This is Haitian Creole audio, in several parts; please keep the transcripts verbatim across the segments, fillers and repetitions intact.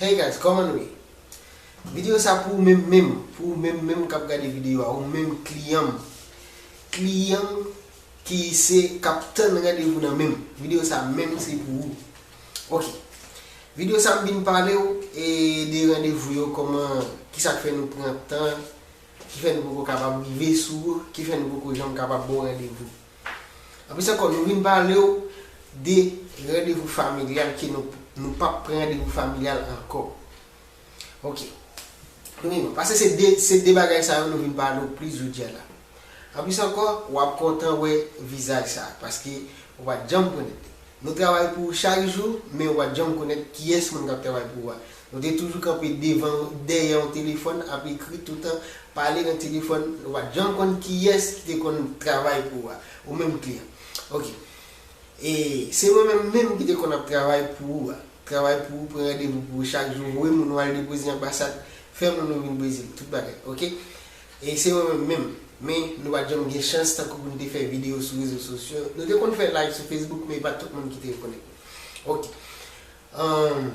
Hey guys, kòman nou ye? Videyo sa pou ou menm menm, pou ou menm menm k ap gade videyo a, ou menm kliyan m. Kliyan m ki se k ap tann randevou nan men m. Videyo sa menm se pou ou. Ok. Videyo sa m vin pale w e de randevou yo, kòman, kisa k fè nou pran tan, ki fè nou poko kapab rive sou ou, ki fè nou poko janm kapab ba w randevou. Anplis ankò, nou vin pale w de randevou familyal ke nou, nou p ap pran randevou familyal ankò. Ok. Premyèman, paske se de, se de bagay sa yo nou vin pale w plis jodi a la. Anplis ankò, w ap kontan wè vizaj sa, paske ou pa t janm konnen. Nou travay pou ou chak jou, men ou pa t janm konnen kiyès moun k ap travay pou ou a. Nou te toujou kanpe devan, dèyè yon telefòn, ap ekri toutan, pale nan telefòn, ou pa t janm konn kiyès ki te konn travay pou ou a, ou menm kliyan. Ok. E se mwen menm menm ki te konn ap travay pou ou a. Travay pou ou, pran randevou pou ou chak jou, voye moun ou al depoze anbasad, fè moun ou vin Brezil, tout bagay, ok? E se mwen menm menm. Men nou pa t janm gen chans tankou pou nou te fè videyo sou rezo sosyo. Nou te konn fè live sou Facebook, men e pa t tout moun ki te rekonèt nou. Ok. Ahn,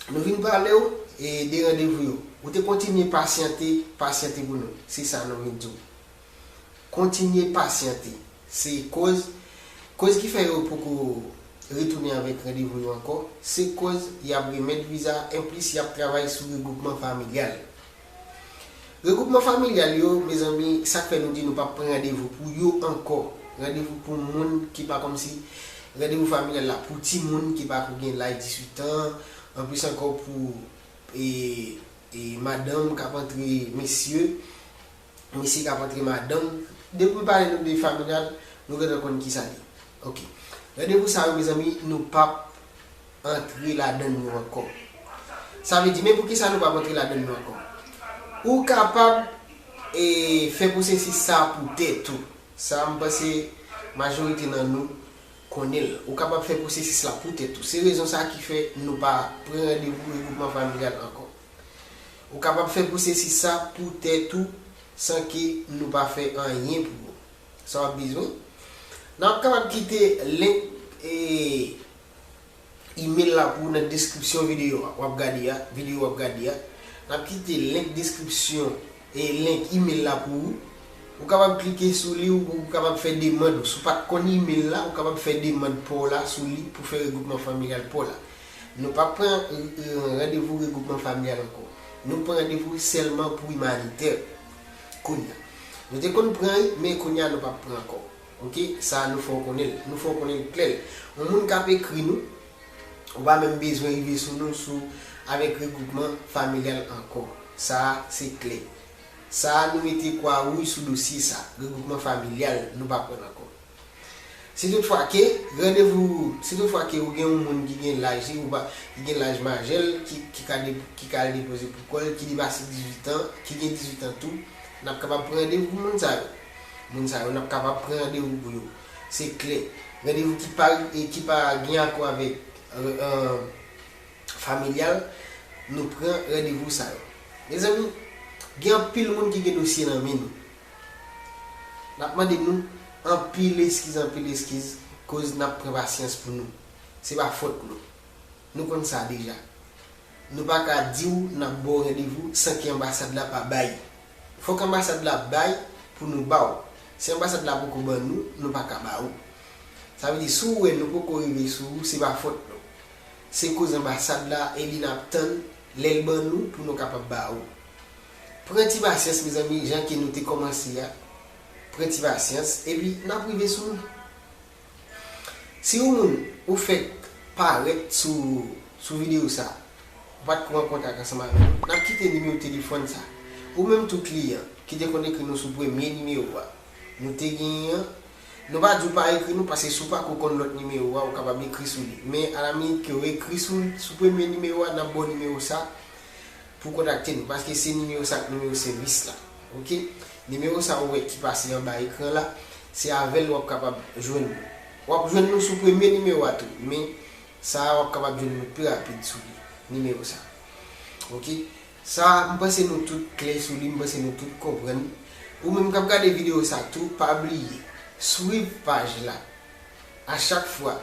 nou vin pale w e de randevou yo. Ou te kontinye pasyante, pasyante pou nou. Se sa nou vin di w. Kontinye pasyante. Se koz, koz ki fè yo poko retounen avèk randevou yo ankò, se koz y ap remèt viza, anplis y ap travay sou regwoupman familyal. Regwoupman familyal yo, mezanmi, sa k fè nou di nou p ap pran randevou pou yo ankò. Randevou pou moun ki pa kòmsi, randevou familyal la pou timoun ki pa ko gen laj diswit an, anplis ankò pou, e, e madanm k ap antre mesye, mesye k ap antre madanm. Depi m pale nou de familyal, nou gentan konn kisa l ye. Ok. Randevou sa yo, mezanmi, nou p ap antre ladan l yo ankò. Sa vle di, men poukisa nou p ap antre ladan l yo ankò? Ou kapab, e, fè pwosesis sa pou tèt ou. Sa, m panse, majorite nan nou konnen l. Ou kapab fè pwosesis la pou tèt ou. Se rezon sa ki fè nou pa pran randevou regwoupman familyal ankò. Ou kapab fè pwosesis sa pou tèt ou san ke nou pa fè anyen pou ou. Sa w ap bezwen? N ap kapab kite link, e, email la pou ou nan deskripsyon videyo a. W ap gade a, videyo w ap gade a. N ap kite link deskripsyon e link email la pou ou. Ou kapab klike sou li, ou, ou kapab fè demann ou. Si w pa t konn email la, ou kapab fè demann pa w la sou li pou fè regwoupman familyal pa w la. Nou p ap pran, e, e, randevou regwoupman familyal ankò. Nou pran randevou sèlman pou imanitè. Kounye a. Nou te konn pran li, men kounye a nou p ap pran ankò. Ok? Sa a nou fè w konnen l. Nou fè w konnen l klè. Yon moun k ap ekri nou, ou pa menm bezwen rive sou nou sou, avèk regwoupman familyal ankò. Sa a, se klè. Sa a, nou mete kwa wouj sou dosye sa. Regwoupman familyal, nou pa pran l ankò. Si toutfwa ke randevou, si toutfwa ke ou gen yon moun ki gen laj li, ou pa, ki gen laj majè l, ki, ki ka de, ki ka al depoze pou kò l, ki depase dizuit an, ki gen dizuit an tou, n ap kapab pran randevou pou moun sa yo. Moun sa yo, n ap kapab pran randevou pou yo. Se klè. Randevou ki pa, e ki pa gen akò avèk, e, e, familyal, nou pran randevou sa yo. Mezanmi, gen anpil moun ki gen dosye nan men nou. N ap mande nou anpil eskiz, anpil eskiz, koz n ap pran pasyans pou nou. Se pa fòt nou. Nou konn sa deja. Nou pa ka di w n ap ba w randevou san ke anbasad la pa bay. Fòk anbasad la bay pou nou ba w. Si anbasad la poko ban nou, nou pa ka ba ou. Sa vle di, si w wè nou poko rive sou ou, se pa fòt nou. Se koz anbasad la, e li n ap tann lè l ban nou pou nou kapab ba ou. Pran ti pasyans, mezanmi, jan ke nou te kòmanse a. Pran ti pasyans, epi n ap rive sou nou. Si yon moun ou fèk parèt sou, sou videyo sa, ou pa t pran kontak ansanm avè nou, n ap kite nimewo telefòn sa. Ou menm tou kliyan ki te konn ekri nou sou premye nimewo a, nou te genyen an, nou pa di w pa ekri nou, paske si w pako konn lòt nimewo a, ou kapab ekri sou li. Men alaminit ke w ekri sou, sou premye nimewo a, n ap ba w nimewo sa pou kontakte nou, paske se nimewo sa ak nimewo sèvis la. Ok? Nimewo sa ou wè ki pase anba ekran la, se avè l w ap kapab jwenn nou. W ap jwenn nou sou premye nimewo a tou, men sa a w ap kapab jwenn nou pi rapid sou li, nimewo sa. Ok? Sa a, m panse nou tout klè sou li, m panse nou tout konprann. Ou menm k ap gade videyo sa tou, pa bliye swiv paj la. A chak fwa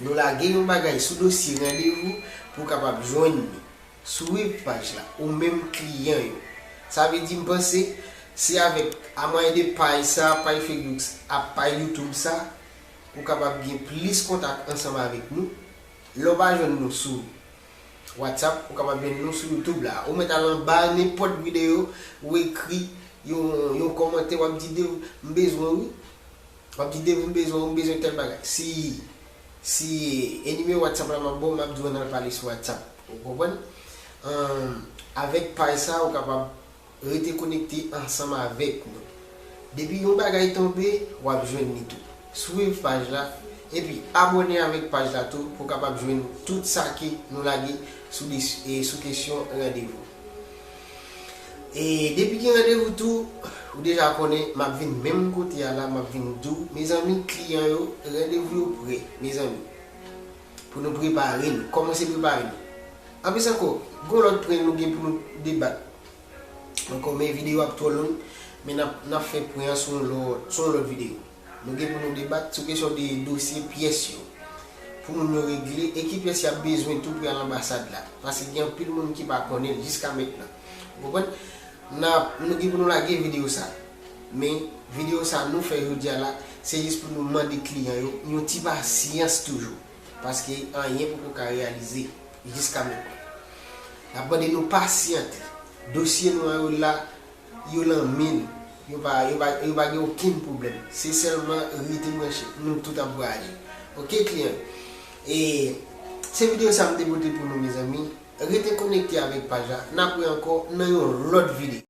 Nou lage yon bagay sou dosye randevou pou w kapab jwenn li. Swiv paj la, ou menm kliyan yo. Sa vle di, m panse, se avèk, a mwayen de paj sa, paj Facebook, a paj YouTube sa, ou kapab gen plis kontak ansanm avèk nou. Lè w pa jwenn nou sou WhatsApp, ou kapab jwenn nou sou YouTube la. Ou mèt al anba nenpòt videyo, ou ekri yon, yon kòmantè, w ap di, "Dev, m bezwen wi." W ap di, "Dev, m bezwen, m bezwen tèl bagay." Si, si e nimewo WhatsApp la m ap ba w, m ap di w ann al pale sou WhatsApp. Ou konprann? Ahn, avèk paj sa, ou kapab rete konekte ansanm avèk nou. Depi yon bagay tonbe, w ap jwenn li tou. Swiv paj la, epi abòne avèk paj la tou pou w kapab jwenn tout sa ke nou lage sou dis-, e sou kesyon randevou. E depi gen randevou tou, ou deja konnen, m ap vin menm kote a la, m ap vin di w, mezanmi, kliyan yo, randevou yo prè, mezanmi. Pou nou prepare nou, kòmanse prepare nou. Anplis ankò, gen yon lòt pwen nou gen pou nou debat. Ankò, men videyo ap twò long, men n ap, n ap fè pwen an sou yon lòt, sou yon lòt videyo. Nou gen pou nou debat sou kesyon de dosye pyès yo. Pou moun yo regle, e ki pyès y ap bezwen tou pou y al anbasad la. Paske gen anpil moun ki pa konnen l jiska mentnan. Ou konprann? N ap, nou gen pou nou lage videyo sa. Men, videyo sa nou fè jodi a la, se jis pou nou mande kliyan yo yon ti pasyans toujou. Paske anyen poko ka reyalize jiska mentnan. N ap mande nou pasyante. Dosye nou an yo la, yo nan men nou. Yo pa, yo pa, yo pa gen okenn pwoblèm. Se sèlman rete branche. Nou tout ap voyaje. Oke, kliyan? E se videyo sa m te pote pou nou, mezanmi. Rete konekte avèk paj la. N ap wè ankò nan yon lòt videyo.